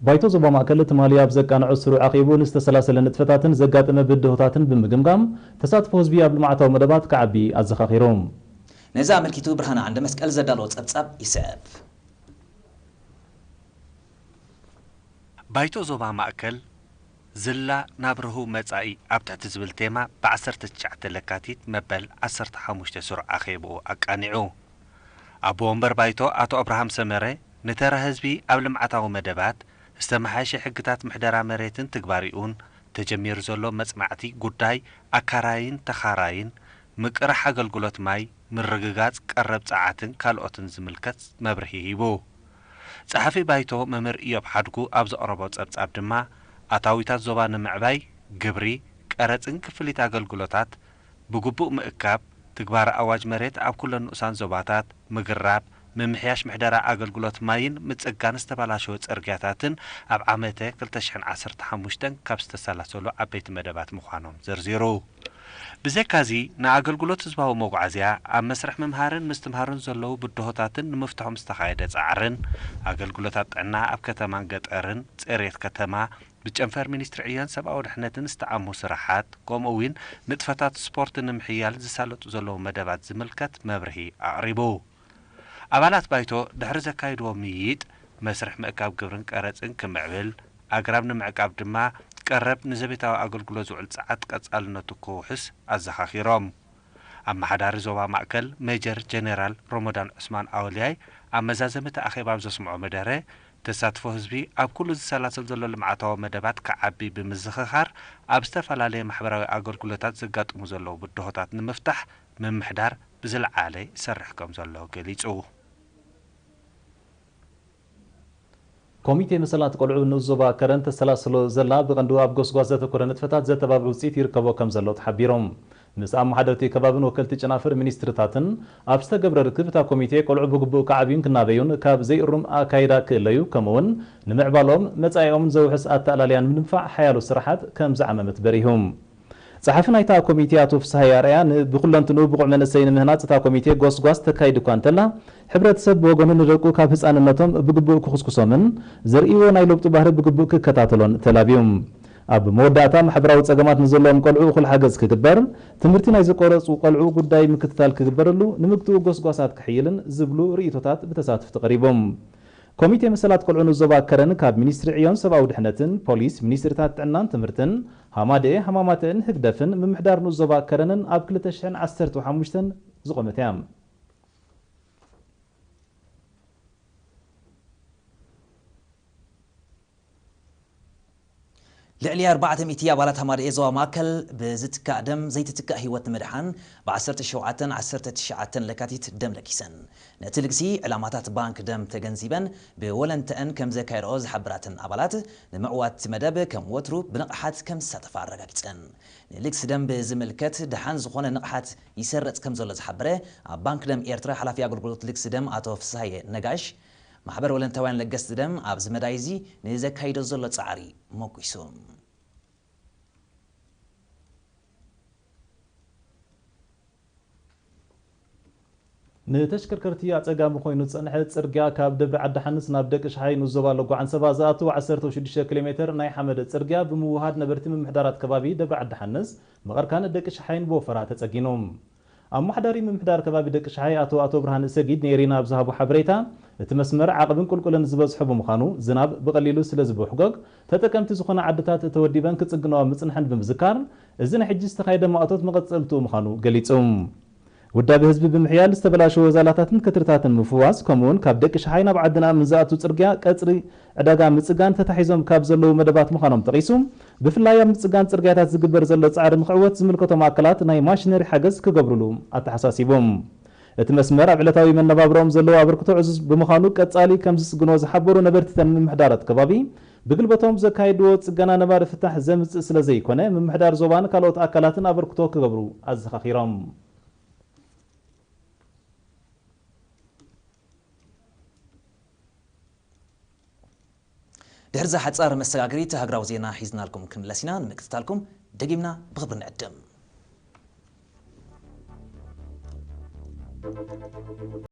ባይቶ ዞባ ማእከል ትማሊ ኣብ ዘቃንዖ ስሩዕ ኣኼቡ ንዝተሰላሰለ ንጥፈታትን ዘጋጠመ ብድሆታትን ብምግምጋም፣ ተሳትፎ ህዝቢ ኣብ ልምዓታዊ መደባት ክዓቢ ኣዘኻኺሩ። ነዚ ኣመልኪቱ ብርሃነ ዓንደ መስቀል ዘዳለዎ ጸብጻብ ይስዕብ። ባይቶ ዞባ ማእከል ዝላ ናብ ርሁው መጻኢ ኣብ ትሕቲ ዝብል ቴማ ብ ዓሰርተ ትሽዓተ ለካቲት መበል ዓሰርተ ሓሙሽተ ስሩዕ ኣኼብኡ ኣቃኒዑ። ኣቦ ወንበር ባይቶ ኣቶ ኣብርሃም ሰመረ፣ ንተራ ህዝቢ ኣብ ልምዓታዊ መደባት፣ ዝተመሓየሸ ሕግታት ምሕደራ መሬትን ትግባሪኡን፣ ተጀሚሩ ዘሎ መጽናዕቲ ጉዳይ ኣካራይን ተኻራይን፣ ምቅራሕ ኣገልግሎት ማይ፣ ምርግጋጽ ቀረብ ጸዓትን ካልኦትን ዝምልከት መብርሂ ሂቡ። ጸሓፊ ባይቶ መምህር ኢዮብ ሓድጉ ኣብ ዘቕረቦ ጸብጻብ ድማ፣ ኣታዊታት ዞባ ንምዕባይ፣ ግብሪ፣ ቀረጽን ክፍሊት ኣገልግሎታት ብግቡእ ምእካብ፣ ትግባረ ኣዋጅ መሬት ኣብ ኩለን ንኡሳን ዞባታት፣ ምግራብ፣ ምምሕያሽ ምሕደራ ኣገልግሎት ማይን ምጽጋን ዝተበላሸወ ጽርግያታትን ኣብ ዓመተ ክልተ ሽሕን ዓሰርተ ሓሙሽተን ካብ ዝተሰላሰሉ ዓበይቲ መደባት ምዃኖም ዘርዚሩ። ብዘይካዚ፣ ንኣገልግሎት ህዝባዊ መጓዓዝያ ኣብ መስርሕ ምምሃርን ምስትምሃርን ዘለዉ ብድሆታትን ንምፍትሖም ዝተኻየደ ጻዕርን፣ ኣገልግሎታት ጥዕና ኣብ ከተማን ገጠርን፣ ጽሬት ከተማ፣ ብጨንፈር ሚኒስትሪ ዕዮን ሰብኣዊ ድሕነትን ዝተኣሙ ስራሓት፣ ከምኡ እውን ንጥፈታት ስፖርት ንምሕያል ዝሳለጡ ዘለዉ መደባት ዝምልከት መብርሂ ኣቕሪቡ። ኣባላት ባይቶ ድሕሪ ዘካይድዎ ምይይጥ፣ መስርሕ ምእካብ ግብርን ቀረጽን ክምዕብል፣ ኣግራብ ንምዕቃብ ድማ ቀረብ ንዘቤታዊ ኣገልግሎት ዝውዕል ጸዓት ቀጻልነቱ ክውሕስ ኣዘኻኺሮም። ኣመሓዳሪ ዞባ ማእከል ሜጀር ጀነራል ሮሞዳን ዑስማን ኣወልያይ ኣብ መዛዘሚ እቲ ኣኼባ ኣብ ዘስምዖ መደረ፣ ተሳትፎ ህዝቢ ኣብ ኩሉ ዝሰላሰል ዘሎ ልምዓታዊ መደባት ክዓቢ ብምዝኽኻር፣ ኣብ ዝተፈላለየ ማሕበራዊ ኣገልግሎታት ዘጋጥሙ ዘለዉ ብድሆታት ንምፍታሕ ምምሕዳር ብዝለዓለ ይሰርሕ ከም ዘሎ ገሊጹ። ኮሚቴ መሰላት ቆልዑ ንኡስ ዞባ ከረን ተሰላስሎ ዘላ ብቐንዱ ኣብ ጎስጓስ ዘተኮረ ንጥፈታት ዘተባብዕ ውፅኢት ይርከቦ ከም ዘሎ ተሓቢሮም። ምስ ኣመሓደርቲ ከባብን ወከልቲ ጨናፍር ሚኒስትርታትን ኣብ ዝተገብረ ርክብ፣ እታ ኮሚቴ ቆልዑ ብግቡእ ክዓብዩን ክናበዩን፣ ካብ ዘይእሩም ኣካይዳ ክእለዩ፣ ከምኡውን ንምዕባሎም መጻኢኦምን ዘውሕስ ኣተኣላልያን ንምድንፋዕ ሓያሎ ስራሓት ከም ዝዓመመት በሪሁ። ጸሓፊ ናይታ ኮሚቴ ኣቶ ፍስሃየ ኣርኣያ፣ ን-፣ ብኩለንትንኡ ብቑዕ መንእሰይ ንምህናጽ እታ ኮሚቴ ጎስጓስ ተካይድ እኳ እንተላ፣ ሕብረተሰብ ብወገኑ ንደቁ ካብ ህጻንነቶም ብግቡእ ክኹስኩሶምን ዘርእይዎ ናይ ለውጢ ባህሪ ብግቡእ ክከታተሎን ተላብዩ። ኣብ መወዳእታ፣ ማሕበራዊ ጸገማት ንዘለዎም ቆልዑ እኹል ሓገዝ ክግበር፣ ትምህርቲ ናይ ዘቋረጹ ቆልዑ ጉዳይ ምክትታል ክግበረሉ፣ ንምግትኡ ጎስጓሳት ክሕይልን ዝብሉ ርእይቶታት ብተሳተፍቲ ቀሪቦም። ኮሚቴ መሰላት ቆልዑ ንዞባ ከረን ካብ ሚኒስትሪ ዕዮን ሰብኣዊ ድሕነትን፣ ፖሊስ፣ ሚኒስትሪታት ጥዕናን ትምህርትን፣ ሃማደኤ፣ ሃማማተኤን ህግደፍን ምምሕዳር ንኡስ ዞባ ከረንን ኣብ ክልተ ሽሕን ዓሰርተ ሓሙሽተን ዝቖመት እያ። ልዕሊ ኣርባዕተ ሚእቲ ኣባላት ሃማደኤ ዞባ ማእከል ብዝትካእ ደም ዘይትትካእ ህይወት ንምድሓን ብ ዓሰርተ ሸውዓተን ዓሰርተ ትሽዓተን ለካቲት ደም ለጊሰን። ነቲ ልግሲ ዕላማታት ባንክ ደም ተገንዚበን ብወለንተአን ከም ዘካየድኦ ዝሓበራተን ኣባላት፣ ንምዕዋት እቲ መደብ ከም ወትሩ ብንቕሓት ከም ዝሳተፋ ኣረጋጊጸን። ንልግሲ ደም ብዝምልከት ደሓን ዝኾነ ንቕሓት ይሰርጽ ከም ዘሎ ዝሓበረ ኣብ ባንክ ደም ኤርትራ ሓላፊ ኣገልግሎት ልግሲ ደም ኣቶ ፍስሃየ ነጋሽ፣ ማሕበር ወለንታውያን ለገስቲ ደም ኣብዚ መዳይ እዚ ንዘካይዶ ዘሎ ጻዕሪ ሞጒሱ። ንተሽከርከርቲ ኣጸጋሚ ኮይኑ ዝጸንሐ ጽርግያ ካብ ደብረ ዓዲ ሓንስ ናብ ደቂ ሸሓይ ንኡስ ዞባ ለጓ ዓንሰባ ዝኣቱ ዓሰርተ ሽዱሽተ ኪሎ ሜትር ናይ ሓመድ ጽርግያ ብምውሃድ ነበርቲ ምምሕዳራት ከባቢ ደብረ ዓዲ ሓንስ፣ መቐርካን ደቂ ሸሓይን ብወፈራ ተጸጊኑ። ኣመሓዳሪ ምምሕዳር ከባቢ ደቂ ሸሓይ ኣቶ ኣቶ ብርሃን ሰጊድ ንኤሪና ኣብ ዝሃቦ ሓበሬታ፣ እቲ መስመር ዓቕብን ቁልቁልን ዝበዝሖ ብምዃኑ፣ ዝናብ ብቐሊሉ ስለ ዝብሕጎግ፣ ተጠቀምቲ ዝኾና ዓድታት ተወዲበን ክጽግነኦ ምጽንሐን ብምዝካር፣ እዚ ናይ ሕጂ ዝተኻየደ ማእቶት መቐጸልትኡ ምዃኑ ገሊጹ። ውዳበ ህዝቢ ብምሕያል ዝተበላሸወ ዛላታትን ክትርታትን ምፍዋስ፣ ከምኡውን ካብ ደቂ ሸሓይ ናብ ዓዲ ነኣምን ዝኣቱ ጽርግያ ቀጽሪ ዕዳጋ ምጽጋን ተታሒዞም ካብ ዘለዉ መደባት ምዃኖም ጠቒሱ፣ ብፍላይ ኣብ ምጽጋን ጽርግያታት ዝግበር ዘሎ ጻዕሪ ንኽዕወት ዝምልከቶም ኣካላት ናይ ማሽነሪ ሓገዝ ክገብሩሉ ኣተሓሳሲቡ። እቲ መስመር ኣብ ዕለታዊ መነባብሮኦም ዘለዎ ኣበርክቶ ዕዙዝ ብምዃኑ፣ ቀጻሊ ከም ዝጽግኖ ዝሓበሩ ነበርቲተን ምምሕዳራት ከባቢ፣ ብግልበቶም ዘካየድዎ ጽገና ነባሪ ፍታሕ ዘምጽእ ስለ ዘይኮነ፣ ምምሕዳር ዞባን ካልኦት ኣካላትን ኣበርክቶ ክገብሩ ኣዘኻኺሮም። ድሕሪ እዛ ሓጻር መሰጋገሪት ሃገራዊ ዜና ሒዝናልኩም ክንምለስ ኢና። ንምክትታልኩም ደጊምና ብኽብሪ ንዕድም።